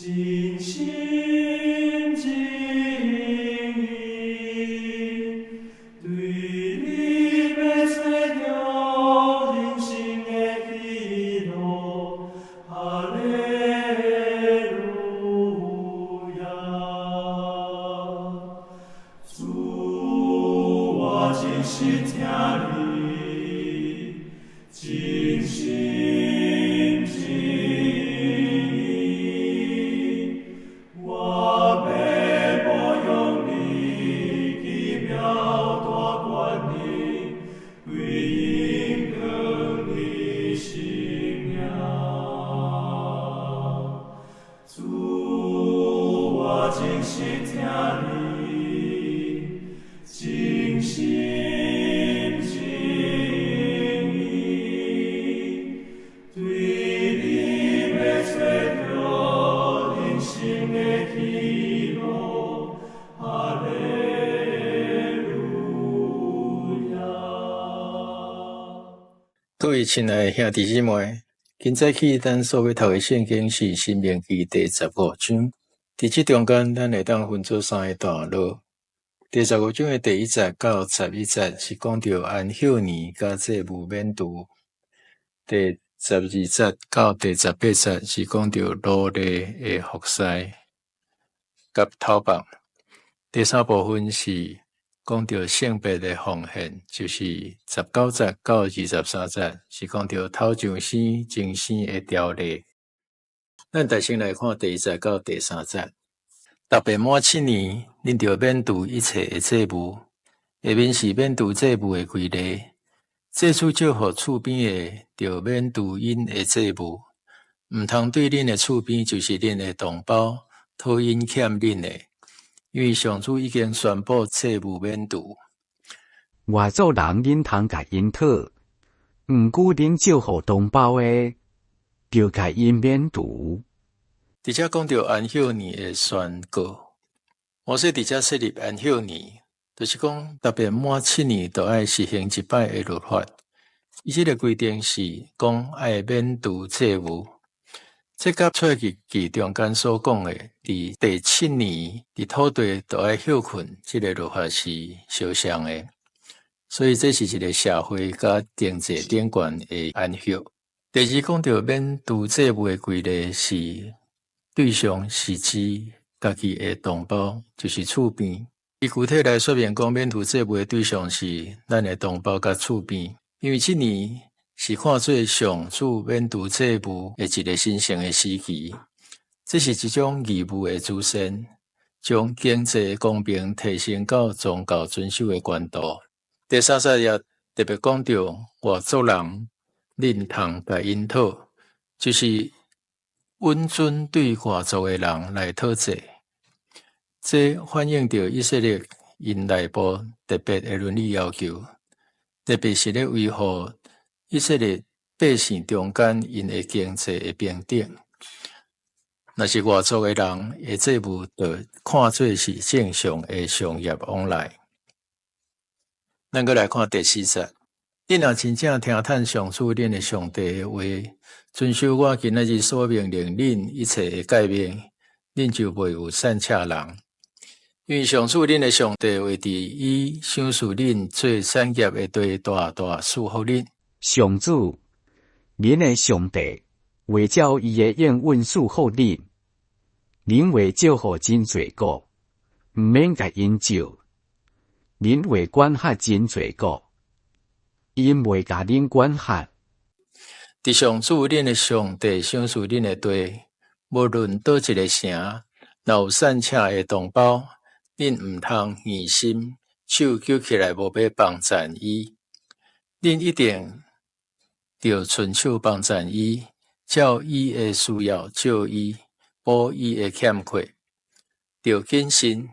盡心盡意，對你欲揣著人生的喜樂，哈利路亞。主，我真實疼你，盡心盡意，我欲保養你奇妙大權能，歸榮光你聖名。主，我真實疼你，盡心盡意，對你欲揣著人生的喜樂，哈利路亞。各位親愛的兄弟姊妹，今早起咱所欲讀的聖經是《申命記》第十五章。佇這中間，咱會當分做三个段落。第十五章的第1節到11節是講著安息年佮祭物免除。第12節到第18節是講著奴隸的服侍佮討放。第三部分是講著聖別的奉獻，就是19節到23節是講著頭上生、終生的條例。咱首先來看第1節到第3節。特別滿7年，恁著免除一切的祭物。下面是免除祭物的規例。祭司祝福厝邊的，著免除𪜶的祭物。毋通對恁的厝邊，就是恁的同胞，討𪜶欠恁的，因為上主已經宣布祭物免除。外族人恁通共𪜶討，毋過恁祝福同胞的，著共𪜶免除。佇遮講著安息年的宣告，摩西佇遮設立安息年，就是講特別滿七年，就愛實行一擺的律法。伊這个規定是講愛免除祭物，這佮出埃及記中間所講的，佇第七年佇土地就愛歇睏，這个律法是相像的。所以這是一个社會佮經濟頂懸的安息。第二講著免除祭物的規例是對象是指家己的同胞，就是厝邊。伊具體來說明講，免除祭物的對象是咱的同胞佮厝邊，因為這年是看做上主免除祭物的一个神聖的時期。這是一種義務的主線，將經濟公平提升到宗教遵守的懸度。第三節也特別講著外族人，恁通共𪜶討，就是允准對外族的人來討債。這反映著以色列𪜶內部特別的倫理要求，特別是咧維護以色列百姓中間𪜶的經濟的平等。若是外族的人的債務，就看做是正常的商業往來。咱閣來看第4節，恁若真正聽趁上主恁的上帝的話，遵守我今仔日所命令恁一切的誡命，恁就袂有散赤人。因為上主恁的上帝會佇伊賞賜恁做產業的地大大賜福恁。上主，恁的上帝會照伊的應允賜福恁，恁會借予真濟國，毋免共𪜶借；恁會管轄真濟國，𪜶袂共恁管轄。佇上主恁的上帝賞賜恁的地，無論佗一个城，若有散赤的同胞，恁毋通硬心，手舉起來無欲幫贊伊。恁一定著伸手幫贊伊，照伊的需要借伊，補伊的欠缺。著謹慎，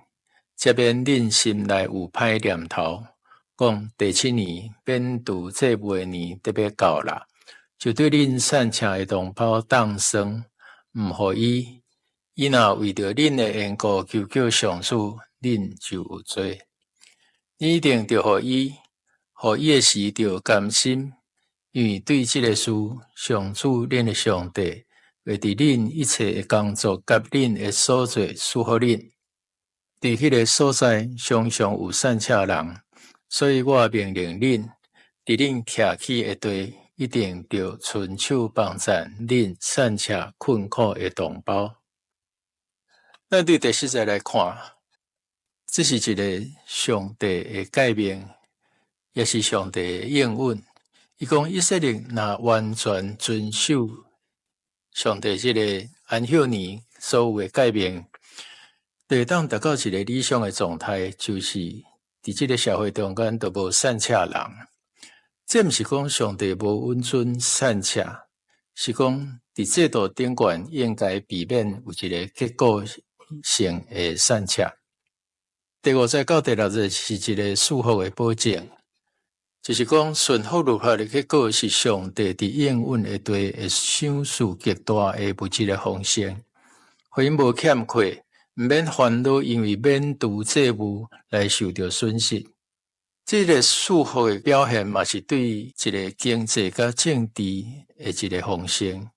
才免恁心內有歹念頭，講第七年免除祭物的年得欲到啦，就對恁散赤的同胞當算，毋予伊。伊若為著恁的緣故求叫上主，恁就有罪。恁一定著予伊，予伊的時著甘心，因為對這个事，上主恁的上帝會佇恁一切的工作佮恁的所做賜福恁。佇彼个所在，常常有散赤人，所以我命令恁，佇恁徛起的地，一定著伸手幫贊恁散赤困苦的同胞。咱對第四節來看，這是一个上帝的誡命，也是上帝的應允。伊講以色列若完全遵守上帝這个安息年所有的誡命，就會當達到一个理想的狀態，就是佇這个社會中間都無散赤人。這毋是講上帝無允准散赤，是講佇制度頂懸應該避免有一个結構性的散赤。第五節到第六節是一个賜福的保證，就是講順服律法的結果是上帝佇應允的地會賞賜極大的物質的豐盛，予𪜶無欠缺，毋免煩惱，因為免除債務來受著損失。這个賜福的表現嘛是對一个經濟佮政治的一个豐盛，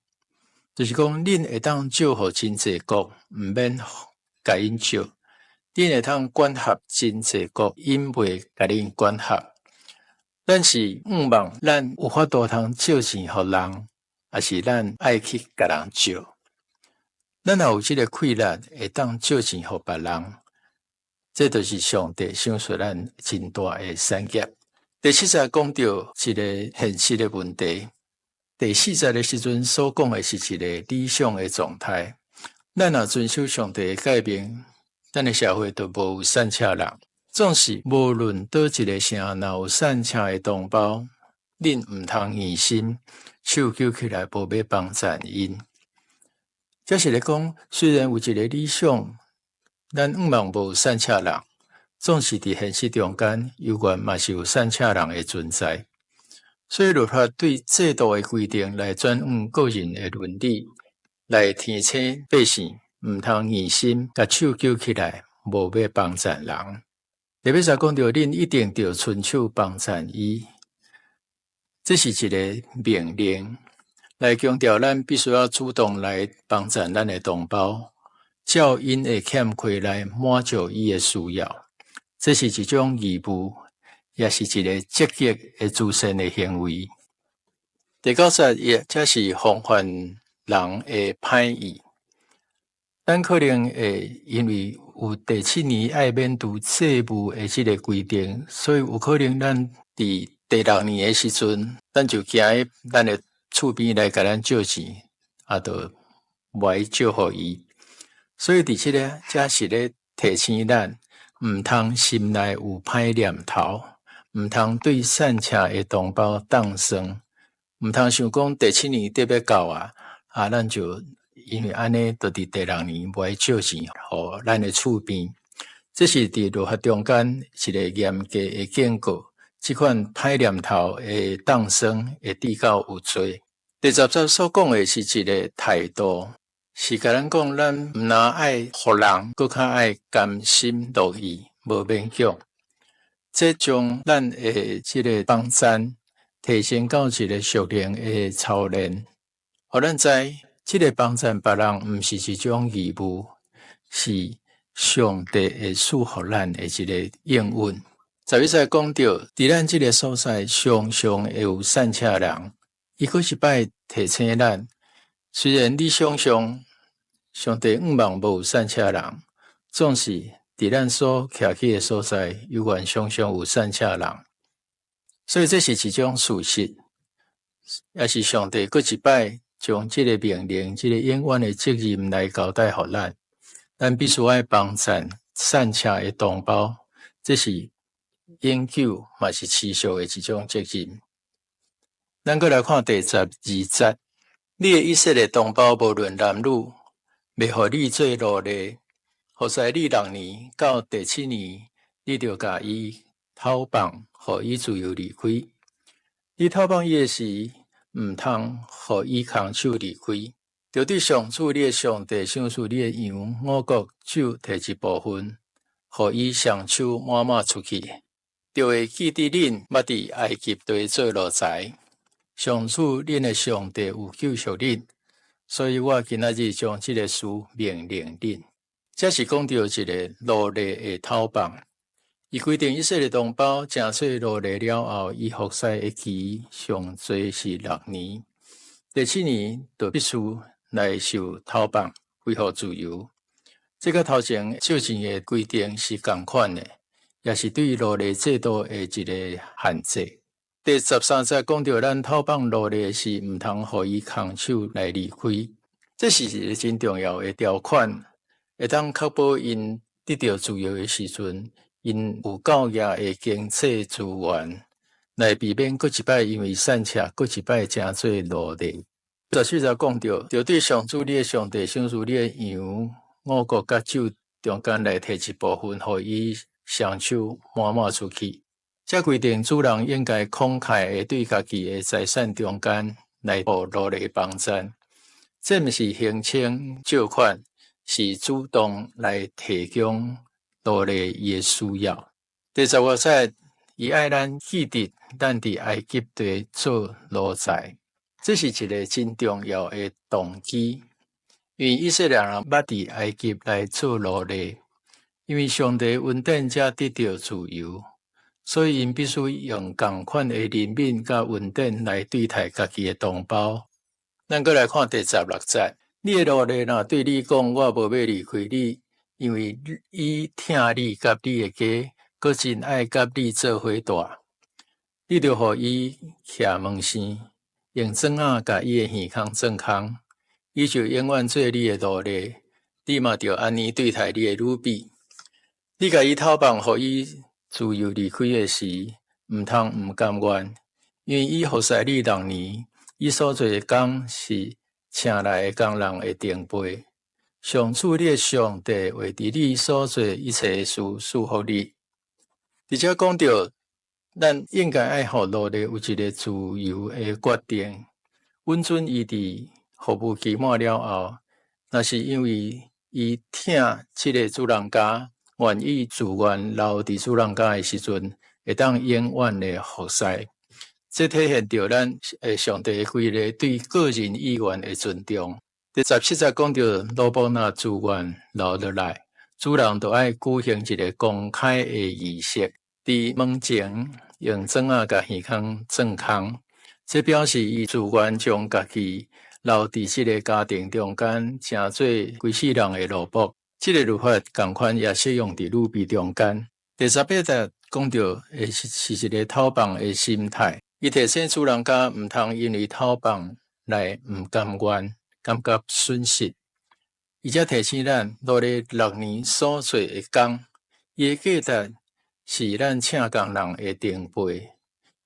就是講恁會當借予真濟國，毋免共𪜶借；恁會當管轄真濟國，𪜶袂共恁管轄。咱是向望咱有法度通借錢予人，抑是咱愛去共人借？咱若有這个氣力，會當借錢予別人，這就是上帝賞賜咱真大的產業。第七節講著一个現實的問題。第四節的時陣所講的是一个理想的狀態。咱若遵守上帝的誡命，咱的社會就無有散赤人。總是無論佗一个城，若有散赤的同胞，恁毋通硬心，手搝起來無欲幫贊𪜶。這是咧講，雖然有一个理想，咱向望無散赤人，總是佇現實中間，猶原嘛是有散赤人的存在。所以律法對制度的規定來轉向個人的倫理，來提醒百姓，毋通硬心，共手搝起來，無欲幫贊人。第八節講著，恁一定著伸手幫贊伊，這是一个命令，來強調咱必須要主動來幫贊咱的同胞，照𪜶的欠缺來滿足伊的需要。這是一種義務，也是一個積極的慈善的行為。第九節也才是防範人的歹意。咱可能會因為有第七年愛免除債務的這个規定，所以有可能咱佇第六年的時陣，咱就驚咱的厝邊來共咱借錢，就無愛借予伊。所以佇這个才是咧提醒咱，毋通心內有歹念頭，毋通對散赤的同胞當算，毋通想講第七年得欲到啊，咱就因為按呢，就佇第六年無愛借錢予咱的厝邊。這是佇律法中間一個嚴格的警告，這款歹念頭的當算會致到有罪。第十節所講的是一个態度，是共咱講，咱毋但愛予人，閣較愛甘心樂意，無勉強。這將咱的這个幫贊提升到一个屬靈的操練，予咱知這个幫贊別人毋是一種義務，是上帝會賜予咱的一个應允。十一節講著，佇咱這个所在，常常會有散赤人，伊閣一擺提醒咱，雖然理想上上帝向望無有散赤人，總是佇咱所徛起的所在，猶原常常有散赤人。所以這是一種事實，也是上帝閣一擺將這个命令、這个永遠的責任來交代予咱。咱必須愛幫贊散赤的同胞，這是永久嘛是持續的一種責任。咱閣來看第十二節，你的以色列同胞無論男女，袂予你做奴隸，予在你六年到第七年，你著共伊討放，予伊自由離開。你討放伊的時，毋通予伊空手離開，著對上主你的上帝賞賜你的羊、五穀、酒提一部分，予伊雙手滿滿出去。著會記得恁捌佇埃及地做奴才，上主恁的上帝有救贖恁，所以我今仔日將這个事命令恁。這是講著一个奴隸的討放。伊規定以色列同胞成做奴隸了後，伊服侍的期上濟是六年，第七年就必須來受討放，恢復自由。這个頭前借錢的規定是仝款的，也是對奴隸制度的一个限制。第十三節講著咱討放奴隸時，毋通予伊空手來離開，這是一个真重要的條款，會當確保𪜶得著自由的時陣，𪜶有夠額的經濟資源，來避免閣一擺因為散赤，閣一擺成做奴隸。十四節講著，著對上主你的上帝賞賜你的羊、五穀佮酒中間來提一部分，予伊雙手滿滿出去。這規定主人應該慷慨的對家己的財產中間來予奴隸幫贊。這毋是聲稱借款，是主動來提供奴隸伊的需要。第十五節，伊愛咱記得咱佇埃及地做奴才，這是一个真重要的動機。因為以色列人捌佇埃及來做奴隸，因為上帝恩典才得著自由，所以𪜶必須用仝款的憐憫佮恩典來對待家己的同胞。咱閣來看第十六節，你的奴隸若對你講：我無欲離開你，因為伊疼你佮你的家，閣真愛佮你做伙蹛，你著予伊徛門生，用鑽仔共伊的耳孔鑽空，伊就永遠做你的奴隸。你嘛著按呢對待你的女婢。你共伊討放，予伊自由離開的時，毋通毋甘願，因為伊服侍你六年，伊所做的工是請來的工人的成倍。上主你的上帝會佇你所做一切的事賜福你。佇遮講著，咱應該愛予奴隸有一个自由的決定，允准伊佇服務期滿了後，若是因為伊疼這个主人家，願意自願留佇主人家的時陣，會當永遠的服侍。這體現著咱上帝的規例對個人意願的尊重。第十七節講著，奴僕若自願留落來，主人就愛舉行一个公開的儀式，佇門前用鑽仔共耳孔鑽空，這表示伊自願將家己留佇這个家庭中間，成做規世人的奴僕。這个律法仝款也適用佇女婢中間。第十八節講著的是一个討放的心態，伊提醒主人家毋通因為討放來毋甘願，感覺損失。伊才提醒咱，奴隸六年所做的工，伊的價值是咱請工人的成倍。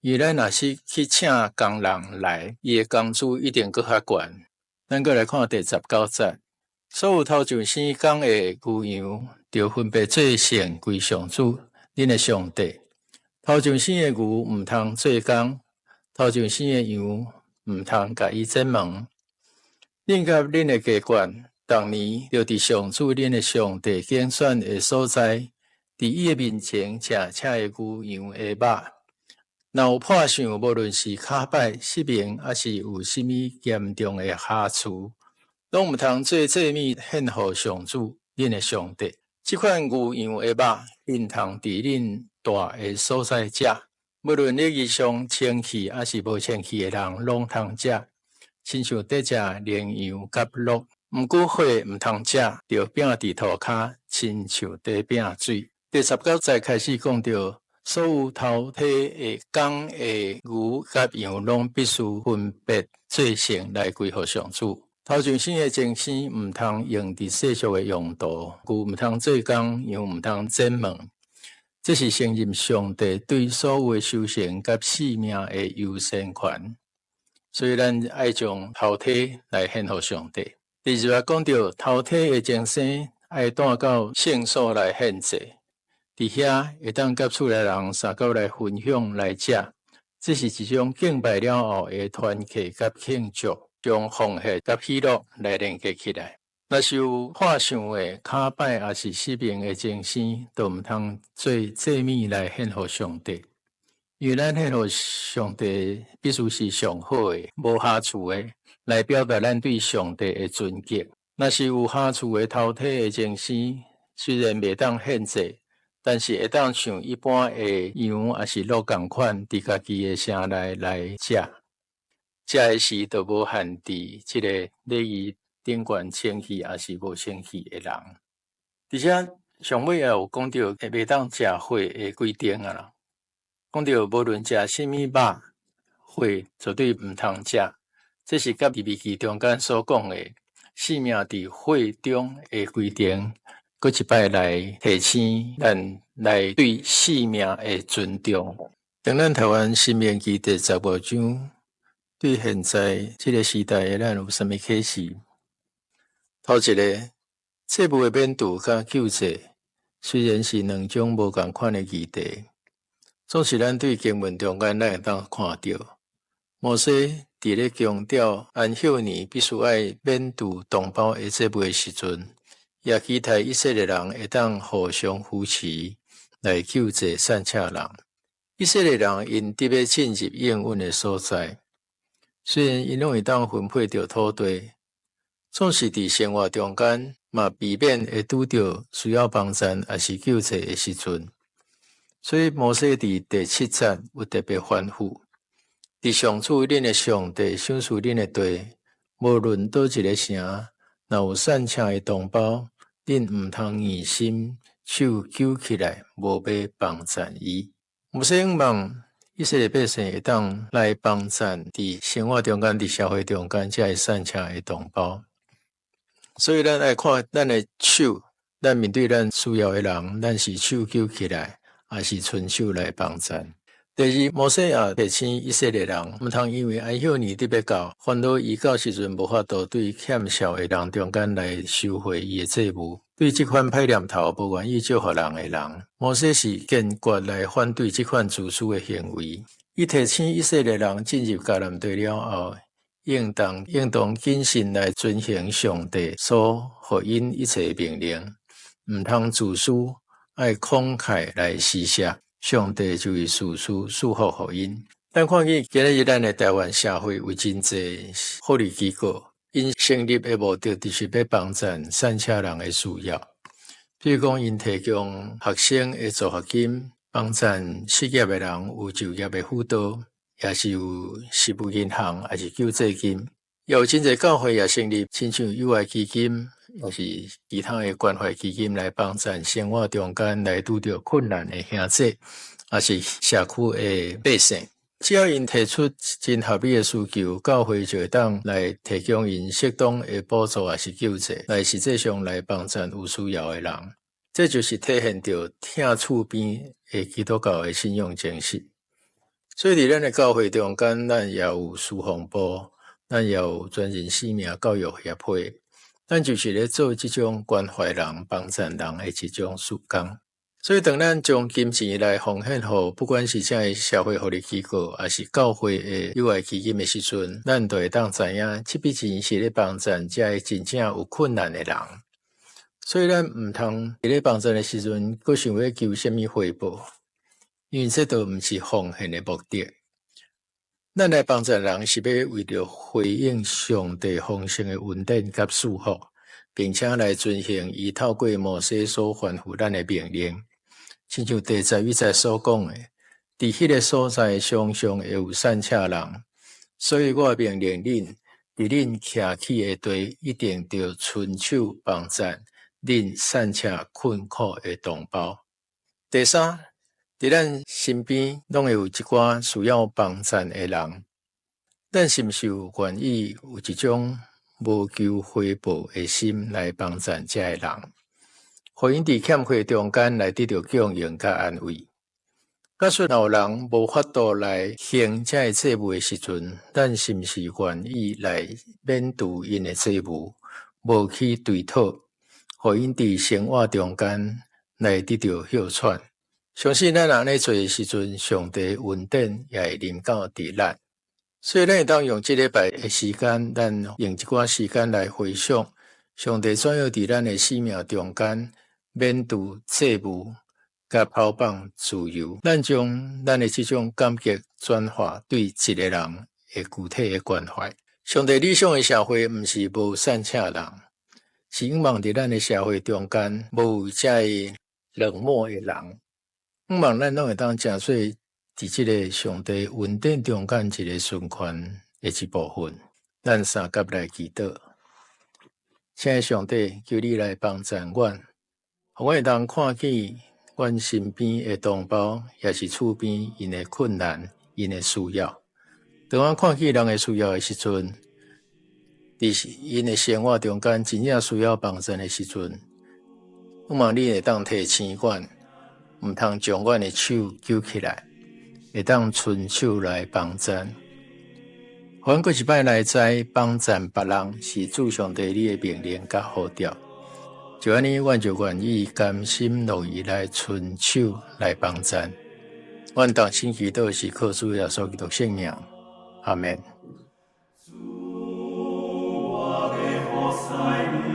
因為咱若是去請工人來，伊的工資一定閣較懸。咱閣來看第十九節，所有頭上生公的牛羊，著分別做聖歸上主，恁的上帝。頭上生的牛毋通做工，頭上生的羊毋通共伊剪毛。恁佮恁的家眷，逐年著佇上主恁的上帝揀選的所在，佇伊的面前食赤的牛羊的肉。若有破相，無論是跤擺、失明，抑是有啥物嚴重的瑕疵，攏毋通做祭物獻予上主恁的上帝。這款牛羊的肉，恁通佇恁蹛的所在食，無論禮儀上清氣抑是無清氣的人，攏通食。親像佇食羚羊佮鹿，毋過血毋通食，著摒佇塗跤，親像佇摒水。第十九節開始講著，所有頭胎的公的牛佮羊，攏必須分別做聖來歸予上主。頭上生的精生毋通用佇世俗的用途，牛毋通做工，羊毋通剪毛。這是承認上帝對所有的收成佮性命的優先權。所以咱愛將頭胎來獻予上帝。第二節講著頭胎的精生愛帶到聖所來獻祭，佇遐會當佮厝內人相佮來分享來食，這是一種敬拜了後的團契佮慶祝，將奉獻佮喜樂來連結起來。若是有破相的跤擺，抑是失明的精生，都毋通做祭物來獻予上帝。因為咱獻予上帝必須是上好的，無瑕疵的，來表達咱對上帝的尊敬。若是有瑕疵的頭體的精生，雖然袂當獻祭，但是會當像一般的羊抑是鹿仝款，佇家己的城內來食。食的時就無限制這个禮儀頂懸清氣抑是無清氣的人。而且上尾也有講著袂當食血的規定啊啦，講著無論食啥物肉，血絕對毋通食。這是佮利未記中間所講的性命佇血中的規定，閣一擺來提醒咱來對性命的尊重。當咱讀完申命記第15章，對現在這个時代的咱有啥物啟示？頭一个，債務的免除佮救濟，雖然是兩種無仝款的議題，總是咱對經文中間，咱會當看著，摩西佇咧強調安息年必須愛免除同胞的債務的時陣，也期待以色列人會當互相扶持來救濟散赤人。以色列人𪜶得欲進入應允的所在，雖然𪜶攏會當分配著土地，總是佇生活中間嘛避免會拄著需要幫贊抑是救濟的時陣。所以摩西佇第七節有特別吩咐：佇上主恁的上帝賞賜恁的地，無論佗一个城，若有散赤的同胞，恁毋通硬心手糾起來，無欲幫贊伊。摩西向望以色列百姓會當來幫贊佇生活中間、佇社會中間這个散赤的同胞。所以咱愛看咱的手，咱面對咱需要的人，咱是手糾起來，抑是伸手來幫贊？第二，摩西也提醒以色列人，毋通因為安息年得欲到，煩惱伊到時陣無法度對欠數的人中間來收回伊的債務。對這款歹念頭，無願意借予人的人，摩西是堅決來反對這款自私的行為。伊提醒以色列人進入迦南地了後，應當應當謹慎來遵行上帝所予𪜶一切命令，毋通自私，愛慷慨來施捨。上帝就會時時賜福予𪜶。咱看見今仔日咱的台灣社會有真濟福利機構，𪜶成立的目的就是欲幫贊散赤人的需要。比如講，𪜶提供學生的助學金，幫贊失業的人有就業的輔導，也是有食物銀行，抑是救濟金。也有真濟教會也成立親像友愛基金，抑是其他的關懷基金來幫贊生活中間來拄著困難的兄弟，抑是社區的百姓。只要𪜶提出真合理的需求，教會就會當來提供𪜶適當的補助，抑是救濟，來實際上來幫贊有需要的人。這就是體現著疼厝邊的基督教的信仰精神。所以，佇咱的教會中間，咱也有事奉部，咱也有全人生命教育協會，咱就是咧做這種關懷人、幫贊人的這種事工。所以，當咱將金錢來奉獻予，不管是這个社會福利機構，抑是教會的友愛基金的時陣，咱就會當知影，這筆錢是咧幫贊這个真正有困難的人。所以，咱毋通佇咧幫贊的時陣，閣想欲求啥物回報，因為這都毋是奉獻的目的。咱來幫贊人，是欲為著回應上帝豐盛的恩典佮賜福，並且來遵行伊透過摩西所吩咐咱的命令。親像第11節所講的，佇彼个所在常常會有散赤人，所以我命令恁，佇恁徛起的地，一定著伸手幫贊恁散赤困苦的同胞。第三，佇咱身邊攏會有一寡需要幫贊的人，咱是毋是有願意有一種無求回報的心來幫贊這个人，予𪜶佇欠缺中間來得著供應佮安慰？假使若有人無法度來還這个債務的時陣，咱是毋是願意來免除𪜶的債務，無去追討，予𪜶佇生活中間來得著歇喘？相信咱按呢做的時陣，上帝恩典也會臨到佇咱。所以，咱會當用這禮拜的時間，咱用一寡時間來回想上帝怎樣佇咱的生命中間免除債務，佮拋放自由。咱將咱的這種感激轉化對一个人的具體的關懷。上帝理想的社會毋是無散赤人，是向望佇咱的社會中間無遮个冷漠的人。向望咱攏會當成做佇這个上帝恩典中間一个循環的一部分。咱相佮來祈禱，親愛上帝，求你來幫贊阮，予阮會當看見阮身邊的同胞，抑是厝邊𪜶的困難、𪜶的需要。當阮看見人的需要的時陣，佇𪜶的生活中間真正需要幫贊的時陣，向望你會當提醒阮，毋通將阮的手揪起來，會當伸手來幫贊。予阮閣一擺來知幫贊別人是主上帝你的命令佮呼召，就按呢，阮就願意甘心樂意來伸手來幫贊。阮同心祈禱是靠主耶穌基督聖名，阿們。主，我的服侍你，